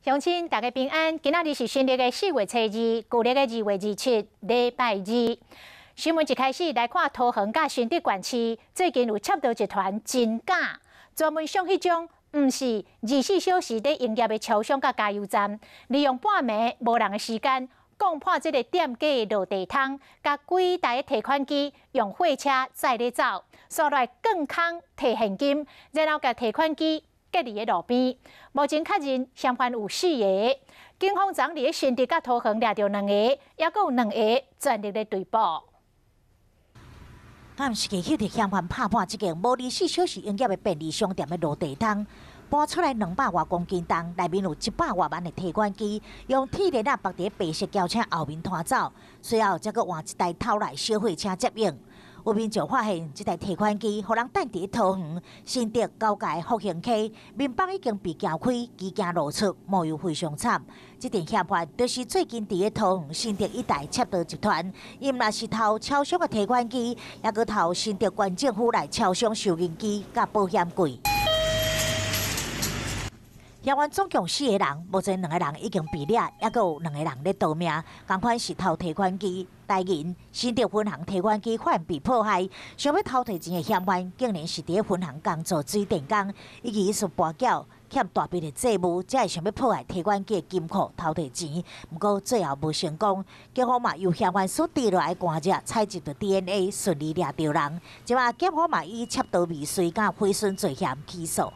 鄉親大家平安，今仔日是新曆的4月初2，舊曆的2月27，禮拜二。新聞一開始來看桃園佮新竹縣市，最近有竊盜集團真敢，專門上彼種毋是24小時咧營業的超商佮加油站，利用半暝無人的時間，摃破這个店家的落地窗，共幾台提款機用貨車載咧走，紲來囥空提現金，然後共提款機隔佇咧路邊。目前確認嫌犯有四个，警方昨佇新竹佮桃園掠著兩個，猶閣有兩个全力咧追捕。暗時去翕著嫌犯拍破這間無24小時營業的便利商店的落地窗，搬出來200外公斤重，內面有100外萬的提款機，用鐵鏈仔綁佇白色轎車後面拖走，隨後才閣換一台偷來小貨車接應。有民眾發現這台提款機，予人擲佇桃園新竹交界福興溪，面板已經被撬開，機件露出，模樣非常慘。這陣嫌犯就是最近佇桃園新竹一帶竊盜集團，伊毋但是偷超商的提款機，猶閣偷新竹縣政府內超商收銀機佮保險櫃。嫌犯總共四个人，目前兩个人已經被掠，猶閣有兩个人咧逃命。仝款是偷提款機，台銀新竹分行提款機反被破壞，想欲偷提錢的嫌犯，竟然是佇分行工作水電工，伊技術跋筊，欠大筆的債務，才會想欲破壞提款機的金庫偷提錢。毋過最後無成功，警方嘛由嫌犯所滴落來的汗液採集著 DNA，順利掠著人。這擺檢方嘛以竊盜未遂佮毀損罪嫌起訴。